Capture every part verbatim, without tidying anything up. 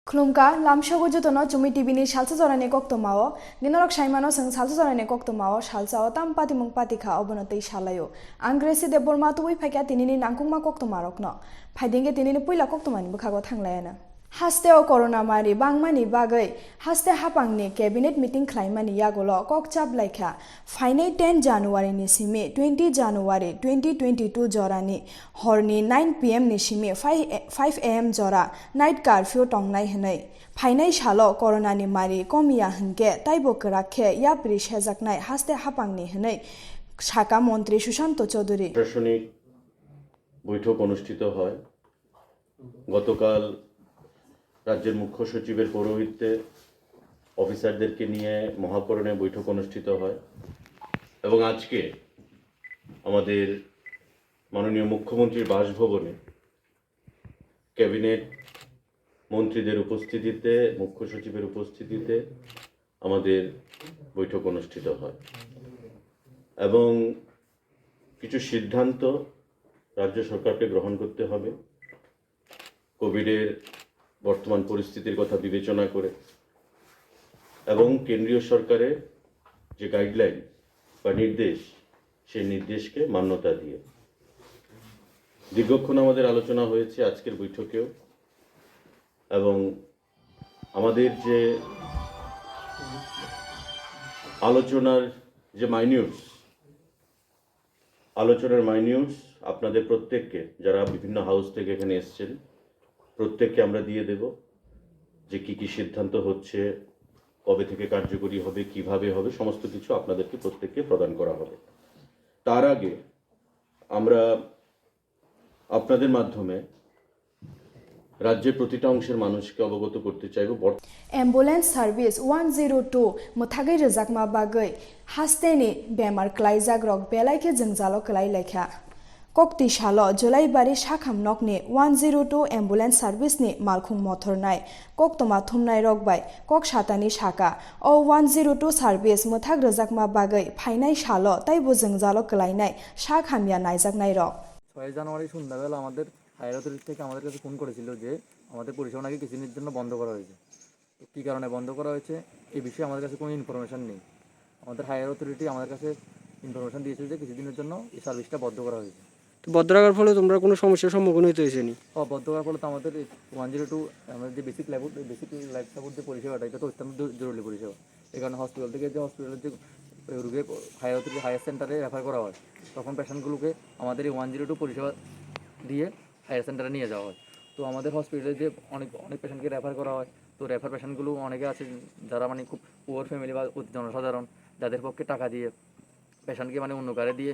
Khulumkha, lamsogo jotono Chumui T V ni salsa jorani koktwmao. Ginorok saimano chwng salsa jorani koktwmao salsao tam patimung patikha obono tei salaio. Ang Gracie Debbarma tubui phaikha tinini nangkukma koktwmarokno. Phaidingkhe tinini puila koktwmani bwkhago thanglayana. Hasteo corona mari bangmani bagwi haste haphangni cabinet meeting khlaimani yagulo kok chaplaikha. Phainai ten January ni simi twenty January twenty twenty-two jorani horni nine P M ni simi five A M jora night curfew tongnai hwnwi. Phainai salo corona ni mari komiya hwnkhe taibo kwrak khe yapri sejaknai haste haphangni hwnwi sakha montri Sushanta Chowdhury. প্রশাসনিক বৈঠক অনুষ্ঠিত হয়। গতকাল রাজ্যের মুখ্য সচিবের পৌরোহিত্যে অফিসারদেরকে নিয়ে মহাকরণে বৈঠক অনুষ্ঠিত হয় এবং আজকে আমাদের মাননীয় মুখ্যমন্ত্রীর বাসভবনে ক্যাবিনেট মন্ত্রীদের উপস্থিতিতে, মুখ্য সচিবের উপস্থিতিতে আমাদের বৈঠক অনুষ্ঠিত হয় এবং কিছু সিদ্ধান্ত রাজ্য সরকারকে গ্রহণ করতে হবে কোভিডের বর্তমান পরিস্থিতির কথা বিবেচনা করে এবং কেন্দ্রীয় সরকারের যে গাইডলাইন বা নির্দেশ, সেই নির্দেশকে মান্যতা দিয়ে। দীর্ঘক্ষণ আমাদের আলোচনা হয়েছে আজকের বৈঠকেও এবং আমাদের যে আলোচনার যে মাইনিউটস, আলোচনার মাইনিউটস আপনাদের প্রত্যেককে, যারা বিভিন্ন হাউস থেকে এখানে এসছেন, প্রত্যেককে আমরা দিয়ে দেব যে কি কি সিদ্ধান্ত হচ্ছে, কবে থেকে কার্যকরী হবে, কিভাবে হবে, সমস্ত কিছু আপনাদেরকে প্রত্যেককে প্রদান করা হবে। তার আগে আমরা আপনাদের মাধ্যমে রাজ্যের প্রতিটা অংশের মানুষকে অবগত করতে চাইব বর্ত- Ambulance service one zero two mwthagwi rwjakma bagwi hasteni bemar kwlaijakrok belai khe jwngjalo kwlai laikha. Kokti salo Jolaibari sakham nokni one zero two ambulance service ni malkhung mothornai koktwma thumnairok bai kok satani saka o one zero two service mwthag rwjakma bagwi phainai salo taibo jwngjalo kwlainai sak hamya naijaknairok. ছয় জানুয়ারি সন্ধ্যাবেলা আমাদের higher authority থেকে আমাদের কাছে ফোন করেছিল যে আমাদের পরিষেবা নাকি কিছুদিনের জন্য বন্ধ করা হয়েছে। তো কী কারণে বন্ধ করা হয়েছে, এই বিষয়ে আমাদের কাছে কোনো ইনফরমেশন নেই। আমাদের হায়ার অথরিটি আমাদের কাছে ইনফরমেশন দিয়েছে যে কিছুদিনের জন্য এই সার্ভিসটা বন্ধ করা হয়েছে। তো বন্ধ রাখার ফলে তোমরা কোনো সমস্যার সম্মুখীন হইতে হয়েছে নি? ও, বন্ধ করার ফলে তো আমাদের ওয়ান জিরো টু, আমাদের যে basic life, basic life support যে পরিষেবাটা, এটা তো অত্যন্ত জরুরি পরিষেবা। এই কারণে হসপিটাল থেকে যে হসপিটালের যে রোগী হায়ার অথরিটি হায়ার সেন্টারে রেফার করা হয়, তখন পেশেন্টগুলোকে আমাদের এই ওয়ান জিরো টু পরিষেবা দিয়ে হায়ার সেন্টারে নিয়ে যাওয়া হয়। তো আমাদের হসপিটালে যে অনেক, অনেক পেশেন্টকে রেফার করা হয়, তো রেফার পেশেন্টগুলো অনেকে আছে যারা মানে খুব পুয়ার ফ্যামিলি বা অতি জনসাধারণ, যাদের পক্ষে টাকা দিয়ে পেশেন্টকে মানে অন্য গাড়ি দিয়ে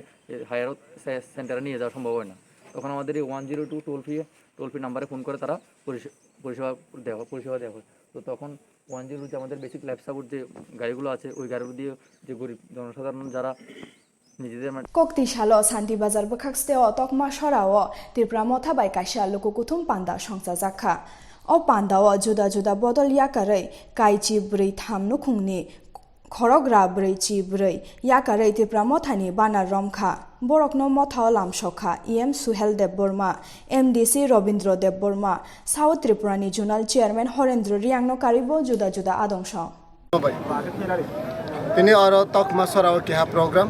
হায়ার সে-, সেন্টারে নিয়ে যাওয়া সম্ভব হয় না। তখন আমাদের এই one zero two toll free, toll free নাম্বারে ফোন করে তারা পরিষে-, পরিষেবা দেওয়া হয়, পরিষেবা দেওয়া হয়। তো তখন ওয়ান জিরো যে আমাদের বেসিক লাইফ সাপোর্ট যে গাড়িগুলো আছে, ওই গাড়িগুলো দিয়ে যে গরিব জনসাধারণ যারা নিজেদের মানে Kokti salo Santi Bazar bwkhaksteo Tokma Sorao Tipra Motha bai kaisa luku kuthum panda songchajak kha. O pandao juda juda bodol yakarwi kaichi bwrwi tham nukhungni khorogra brwi chi brwi yakarwi Tipra Mothani banar romkha. Borokno mothao lamsokha E M Suhel Debbarma, M D C Robindra Debbarma, South Tripurani Zonal Chairman Horendra Riangno karwibo juda juda adongso. Tini oro Tokma Sorao keha program.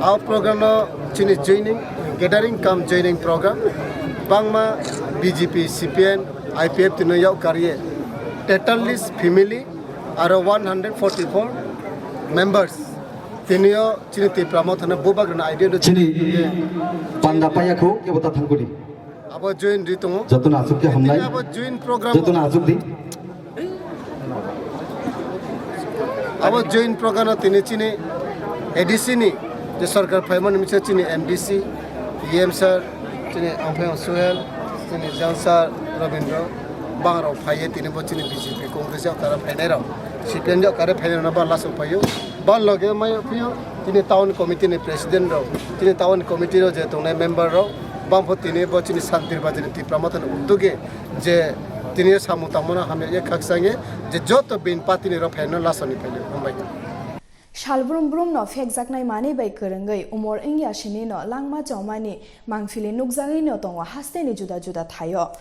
A program no chini joining, gathering cum joining program. Bangma B J P, C P M, I P F tino yau kariye. Tetallis family, aro one hundred forty-four members. Tinio chini Tipra Mothano bubagrana idea do. Chini panda paya kho kebo ta thangkudi. Abo join ri tongo. Jotono asuk khe hamnai. Abo join program. Jotono asuk di. Abo join program no tini chini A D C ni je sarkar phaimani misa chini M D C, E M sir, chini Angphayong Suhel, chini Jang sir Robindra, bangrok phaiye tini bo chini B J P Congress yok tara phainai rok, C P M yok tara phainai rok no ba lasong phaiyo. Ba loge mayo phiyo tini town committee ni president rok, tini town committee rok je tongnai member rok, bangpho tini bo chini Santir Bazar ni Tipra Motha ni uddog e je tini samung tangmano hamya ye khakchang ye je joto bin party ni rok phaino lasoni phaino hambai. Sal brum brum no phekjaknai manwi bai kwrwngwi umor wngya sini no langma chomani mangphili nukjagwi no tongo hasteni juda juda thaio.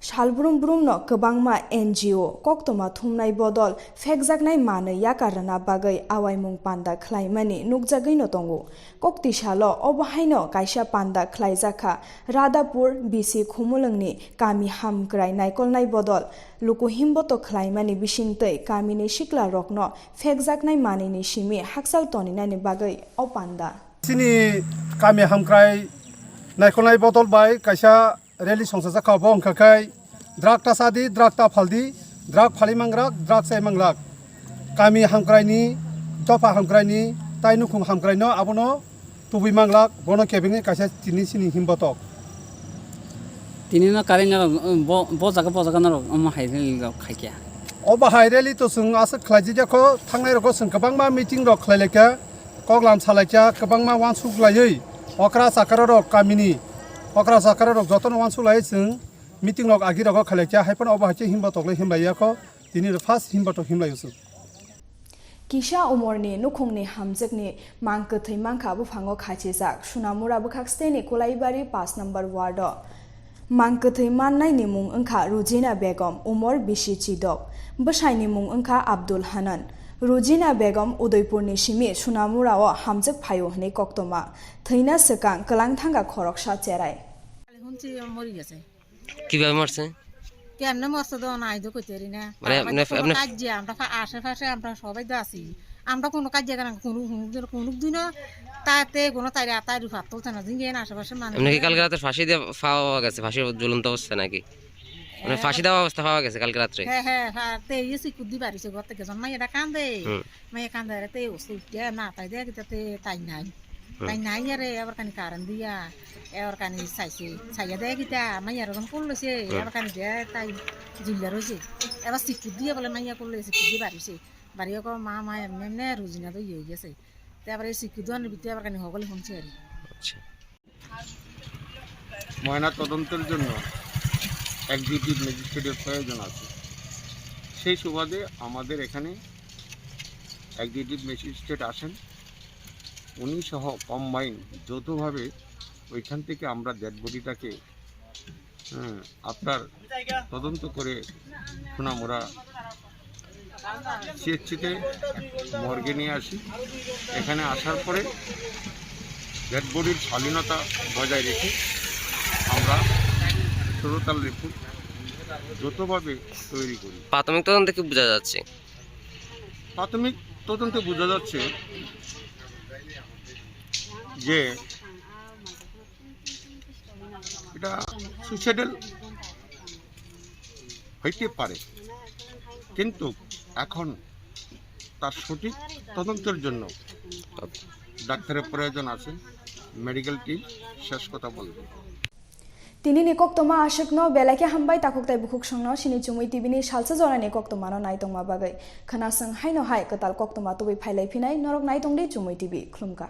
Salbrum brumno kwbangma N G O koktwma thumnai bodol phekjaknai manwi yakar rwna bagwi awaimung panda khlaimani nukjagwino tongo. Kokti salo obo haino kaisa panda khlaijakha Radhapur B C Khumulwngni kami hamkrai naikolnai bodol luku himboto khlaimani bisingtwi kamini siklarokno phekjaknai manwini simi hakchal toninani bagwi o panda. Chini kami hamkrai naikolnai bodol bai kaisa rally songchajak kha, bo wngkha khe drug ta chadi, drug ta phaldi, drug phali manglak, drug chai manglak. Kami hamkraini, dopha hamkraini, tai nukhung hamkraino abono tubui manglak, bono kebengwi kaisa tini chini himbotok. Tini no karwi norok, bo, bo jaga, bo jaga norok omo hai rally rok khaikya. Obo hai rally to chwng aswk khlaijak kho, thangnai rogo chwng kwbangma meeting rok khlai laikha. Koklam salaikha kwbangma uansuk laiwi okra chakra rok kamini okra chakra rok jotono uansuk laiwi chwng meeting rok agi rogo khalaikha, hai phano obo hai khe himbotok le himlaiya kho, tini rok first himbotok himlaiyo chwng. Kisa umorni nukhungni hamjwkni mang kwthwi mankha buphango khachijak Sunamura bwkhak steni Kulaibari paanch number ward o. Mang kwthwi mannaini mung wngkha Rujina Begum, umor bisi chidok. Bwsaini mung wngkha Abdul Hanan. Rujina Begum Udaipurni simi Sunamura o hamjwk phaio hwnwi koktwma. Thwina swkang kwlang thangkha khoroksa cherai. Hunchi mori gese. কিভাবে মারছে? কেমনে মরছে তো নাই তো কইতে পারি না। মানে, তারপর এমনি, তো কোনো এমনি কাজ যে আমরা ফা-, আশেপাশে আমরা সবাই তো আছি। আমরা কোনো কাজ জায়গা না, কোনো, কোনো দিন, কোনো দিনও তাতে কোনো তাই রাত আর ফাত তুলছে না, জিঙ্গে না আশেপাশে মানুষ। এমনি কি কালকে রাতে ফাঁসি দিয়ে পাওয়া গেছে? ফাঁসির ঝুলন্ত অবস্থা নাকি? মানে হ্যাঁ। ফাঁসি দেওয়া অবস্থা পাওয়া গেছে কালকে রাত্রে? হ্যাঁ, হ্যাঁ, হ্যাঁ, তে ইয়ে সিকুদ্দি বাড়িছে, ঘর থেকে জন্মাই এটা কান্দে। হুম। Maya kandare te usu ke na tai de kita te tai nai. Hmm. Tai nai yare abar kani karan dia. Abar kani saise. Saya de kita maya ron kul se. Hmm. Abar kani de tai jilla rose. Abar sikku dia bole maya kul se, sikku dia bari se. Bari ko ma ma em ne Rujina do ye ye se. Te abar sikku do an bitte abar kani hogol hon se ari. আচ্ছা। ময়না তদন্তের জন্য এক্সিকিউটিভ ম্যাজিস্ট্রেটের প্রয়োজন আছে। সেই সুবাদে আমাদের এখানে এক্সিকিউটিভ ম্যাজিস্ট্রেট আসেন, উনি সহ কম্বাইন যৌথভাবে ওইখান থেকে আমরা ডেড বডিটাকে, হ্যাঁ, আপনার তদন্ত করে সোনামুড়া সিএইচসিতে মর্গে নিয়ে আসি। এখানে আসার পরে ডেড বডির শালীনতা বজায় রেখে আমরা সুরতাল রিপোর্ট যৌথভাবে তৈরি করি। প্রাথমিক তদন্তে কি বোঝা যাচ্ছে? প্রাথমিক তদন্তে বোঝা যাচ্ছে যে এটা সুইসাইডাল হইতে পারে, কিন্তু এখন তার সঠিক তদন্তের জন্য ডাক্তারের প্রয়োজন আছে, মেডিকেল টিম শেষ কথা বলবে। Tini ni koktoma aswkno belai khe hambai takhuk tai bukhuk songno sini Chumui T V ni salsa jorani koktoma no naitongma bagwi. Khwnaswng haino hai kwtal koktoma tubui phailai phinai norok naitongdi Chumui T V, khulumkha.